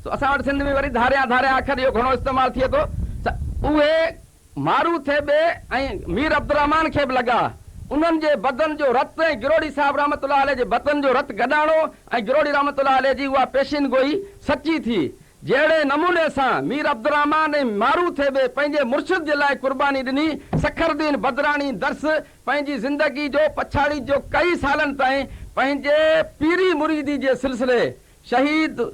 سو اسان وٽ سنڌ ۾ وري ڌاريان ڌاريان اکر اهو گهڻو استعمال ٿئي ٿو. ته اهي مارو ٿيٻي ۽ مير عبدالرحمان کي به لڳا. انهن جي بدن جو رت ۽ گروڙي صاحب رحمة الله عليه جي بدن جو رت گڏاڻو ۽ گروڙي رحمة الله عليه جي اها پيشين گوئي سچي ٿي. جهڙي نموني سان مير عبدالرحمان ۽ مارو ٿيٻي پنهنجي مرشد جي لاء قرباني ڏني، سکردين بدراڻي درس پنهنجي زندگي جو پڇاڙي جو ڪئي سالن تائين پنهنجي پيري مريدي جي سلسلي شهيد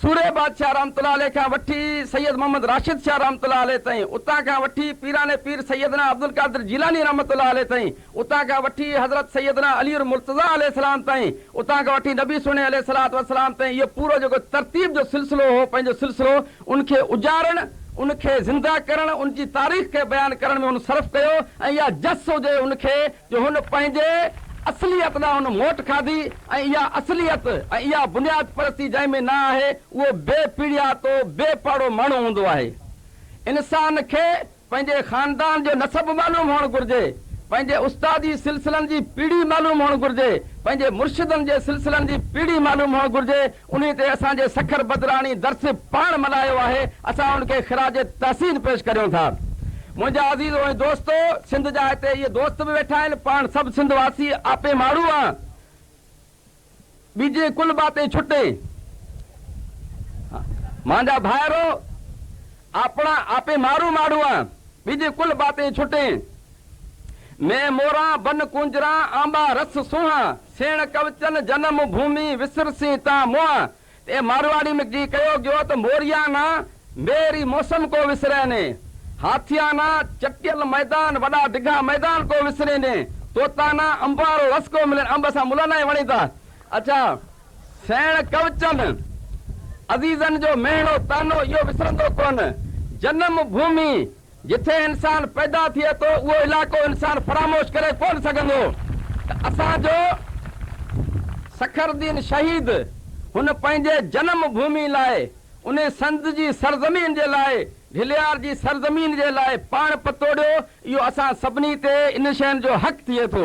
سورهيه بادشاهه رحمة الله عليه کان وٺي سيد محمد راشد شاهه رحمة الله عليه تائين، اتان کان وٺي پيران پير سيدنا عبدالقادر جيلاني رحمة الله عليه تائين، اتان کان وٺي حضرت سيدنا علي المرتضيٰ عليه السلام تائين، اتان کان وٺي نبي سهڻي عليه الصلوة والسلام تائين اهو پورو جيڪو ترتيب جو سلسلو هو پنهنجو سلسلو ان کي اجارڻ، ان کي زنده ڪرڻ، ان جي تاريخ کي بيان ڪرڻ ۾ هن صرف ڪيو ۽ اها جس هجي ان کي جو هن پنهنجي اصليت ڏانهن هن موٽ کاڌي ۽ اها اصليت ۽ اها بنياد پرستي جنهن ۾ نه آهي اهو بي پيڙهياتو بي پاڙو ماڻهو هوندو آهي. انسان کي پنهنجي خاندان جو نسب معلوم هئڻ گهرجي، پنهنجي استادي سلسلن جي پيڙهي معلوم هئڻ گهرجي، پنهنجي مرشدن جي سلسلن جي پيڙهي معلوم هئڻ گهرجي، انهي تي اسان جي سکر بدراڻي درس پاڻ ملهايو آهي، اسان ان کي خراج تحسين پيش ڪريون ٿا. منهنجا عزيزو ۽ دوستو، سنڌ جا هتي اهي دوست به ويٺا آهن، پاڻ سڀ سنڌ واسي آپي ماڙهو آن، ٻيجي ڪل باتي ڇٽي. مانجا ڀائرو، آپڻا آپي مارو ماڙهو آن، ٻيجي ڪل باتي ڇٽي. مين موران بن ڪونجران، آنبا رس سونهان، سيڻ ڪوچن جنم ڀومي، وسرسين تان موهان. ته مارواڙي ۾ جي ڪيو گيو ته موريانا ميري موسم ڪو وسريني، هاٿيانا چٽيل ميدان وڏا ڊگها ميدان ڪو وسريني، توتانا انبارو رس ڪو ملين، انب اسان ملن ۽ وڻي ٿا. اڇا سيڻ ڪوچن عزيزن جو مهڻو طعنو اهو وسرندو ڪونه. جنم ڀومي جٿي انسان پيدا ٿئي ٿو اهو علائقو انسان فراموش ڪري ڪونه سگهندو ته اسان جو سکر الدين شهيد هن پنهنجي جنم ڀومي لاء انهي سنڌ جي سرزمين جي لاء ڍليار جي سرزمين جي لاء پاڻ پتوڙيو اهو اسان سڀني تي ان شين جو حق ٿئي ٿو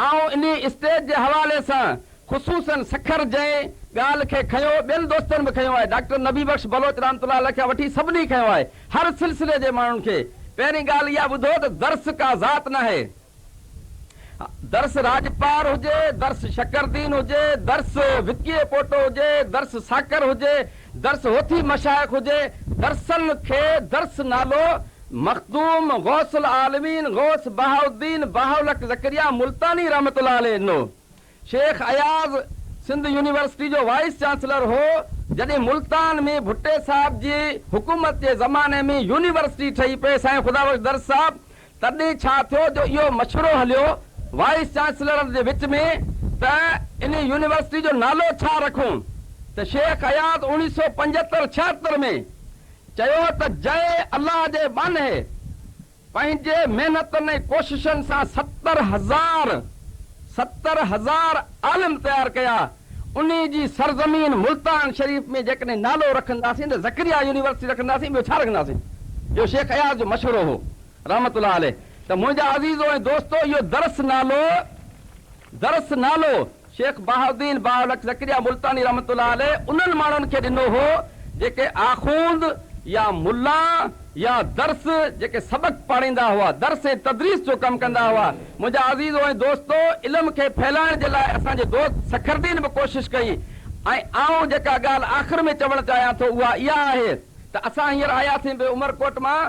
آئون انهي اسٽيج جي حوالي سان خصوصاً سکر جنهن ڳالهه کي کنيو، ٻين دوستن به کنيو آهي، ڊاڪٽر نبي بخش بلوچ رحمة الله عليه کان وٺي سڀني کنيو آهي، هر سلسلي جي ماڻهن کي. پهرين ڳالهه اها ٻڌو ته درس ڪا ذات ناهي. درس راڄپار هجي، درس شڪردين هجي، درس وڪيي پوٽو هجي، درس ساڪر هجي، درس هوٿي مشائخ هجي، درسن کي درس نالو مخدوم غوث العالمين غوث بهاءالدين بهاءالحق زڪريا ملتاني رحمة الله عليه ڏنو. شيخ اياز سنڌ يونيورسٽي جو وائيس چانسلر هو، جڏهن ملتان ۾ ڀٽي صاحب جي حڪومت جي زماني ۾ يونيورسٽي ٺهي پئي سائين خدا بخش درس صاحب تڏهن ڇا ٿيو جو اهو مشورو هليو وائيس چانسلرن جي وچ ۾ ته انهي يونيورسٽي جو نالو ڇا رکون ته شيخ اياز اوڻيهه سو پنجهتر ڇاهتر ۾ چيو ته جئي الله جي ٻانهي پنهنجي محنتن ۽ ڪوششن سان 70,000، 70,000، عالم تيار ڪيا، انهي جي سرزمين ملتان شريف ۾ جيڪڏهن نالو رکنداسين ته زڪريا يونيورسٽي رکنداسين ٻيو ڇا رکنداسين؟ اهو شيخ اياز جو مشورو هو رحمة الله عليه ته منهنجا عزيزو ۽ دوستو اهو درس نالو درس نالو شيخ بهاءالدين بهاءالحق زڪريا ملتاني رحمة الله عليه انهن ماڻهن کي ڏنو هو جيڪي آخوند يا ملا يا درس جيڪي سبق پاڙهيندا هئا، درس ۽ تدريس جو ڪم ڪندا هئا. منهنجا عزيزو ۽ دوستو! علم کي ڦهلائڻ جي لاء اسان جي دوست سکردين به ڪوشش ڪئي ۽ آئون جيڪا ڳالهه آخر ۾ چوڻ چاهيان ٿو اها اها آهي ته اسان هينئر آياسين به عمرڪوٽ مان،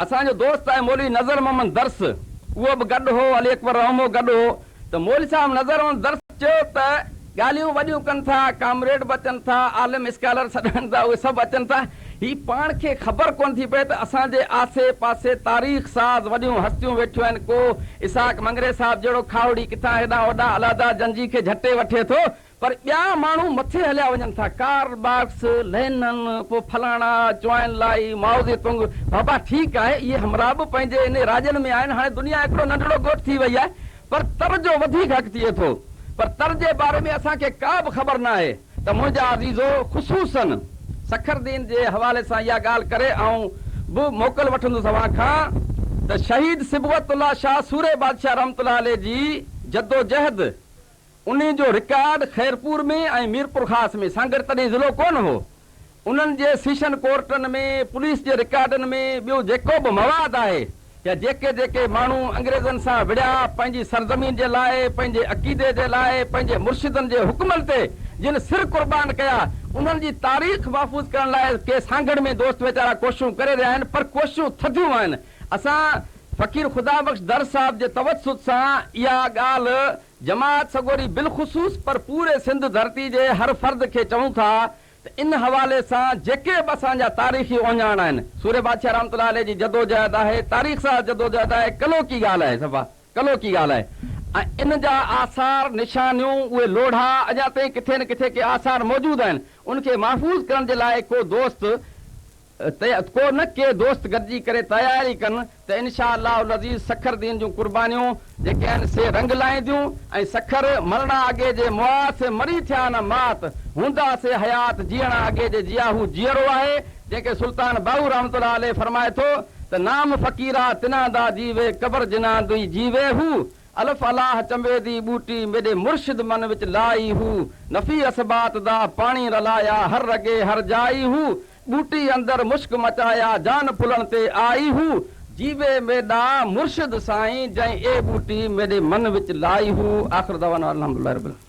اسان جو دوست آهي مولوي نظر محمد درس، اهو به گڏ هو، علي اڪبر رحمو گڏ هو ته مولوي صاحب نظر محمد درس چيو ته ڳالهيون وڏيون ڪن ٿا، ڪامريڊ به اچن ٿا، عالم اسڪالر سڏائن ٿا، اهي سڀ اچن ٿا، هي پاڻ کي خبر ڪونه ٿي پئي ته اسان جي آسي پاسي تاريخ ساز وڏيون هستيون ويٺيون آهن، ڪو اسحاق مڱريي صاحب جهڙو کاهوڙي ڪٿان هيڏانهن هوڏانهن الهداد جنجي کي جهٽي وٺي ٿو، پر ٻيا ماڻهو مٿي هليا وڃن ٿا، ڪارل مارڪس، لينن، پوء فلاڻا، چوائن لائي، مائوزي تنگ، بابا ٺيڪ آهي، اهي همراهه به پنهنجي انهي راڄن ۾ آهن، هاڻي دنيا هڪڙو ننڍڙو ڳوٺ ٿي وئي آهي، پر تر جو وڌيڪ حق ٿئي ٿو، پر تر جي باري ۾ اسان کي ڪا به خبر ناهي ته منهنجا عزيزو خصوصاً سکر دين جي حوالي سان اها ڳالهه ڪري آئون به موڪل وٺندس اوهان کان ته شهيد صبغت الله شاهه سورهيه بادشاهه رحمة الله عليه جي جدوجهد. انهي جو رڪارڊ خيرپور ۾ ۽ ميرپورخاص ۾، سانگهڙ تڏهن ضلعو ڪونه هو، انهن جي سيشن ڪورٽن ۾، پوليس جي رڪارڊن ۾ ٻيو جيڪو به مواد آهي يا جيڪي جيڪي ماڻهو انگريزن سان وڙهيا پنهنجي سرزمين جي لاء، پنهنجي عقيدي جي لاء، پنهنجي مرشدن جي حڪمن تي جن سر قربان ڪيا، انهن جي تاريخ محفوظ ڪرڻ لاء ڪي سانگهڙ ۾ دوست ويچارا ڪوششون ڪري رهيا آهن پر ڪوششون ٿڌيون آهن. اسان فقير خدا بخش درس صاحب جي توسط سان اها ڳالهه جماعت سڳوري بالخصوص پر پوري سنڌ ڌرتي جي هر فرد کي چئون ٿا ته ان حوالي سان جيڪي به اسان جا تاريخي اهڃاڻ آهن، سورهيه بادشاهه رحمة الله عليه جي جدوجهد آهي، تاريخ ساز جدوجهد آهي، ڪلهوڪي ڳالهه آهي، صفا ڪلهوڪي ڳالهه آهي ۽ ان جا آثار، نشانيون، اهي لوڙها اڃا تائين ڪٿي نه ڪٿي ڪي آثار موجود آهن، ان کي محفوظ ڪرڻ جي لاء ڪو دوست ڪو نه ڪي دوست گڏجي ڪري تياري ڪن ته انشاء الله العزيز سکر دين جون قربانيون جيڪي آهن سي رنگ لائينديون ۽ سکر مرڻا اڳي جي مئا سي مري ٿيا نه مات هوندا سي حيات جيئڻا اڳي جي جيئا هو جيئرو آهي جنهن کي سلطان باهو رحمة الله عليه فرمائي ٿو ته نام فقيرا تنان دا جيوي قبر جنان the جيوي هو الف الله چنبي the ٻوٽي ميڏي مرشد من وچ لائي هو نفي اثبات دا پاڻي رلايا هر رڳي هر جائي هو ٻوٽي اندر مشڪ مچايا جان ڦلڻ تي آئي هو جيوي ميڏا مرشد سائين جئين اي ٻوٽي ميڏي من وچ لائي هو آخر دعوانا الحمدلله رب العالمين.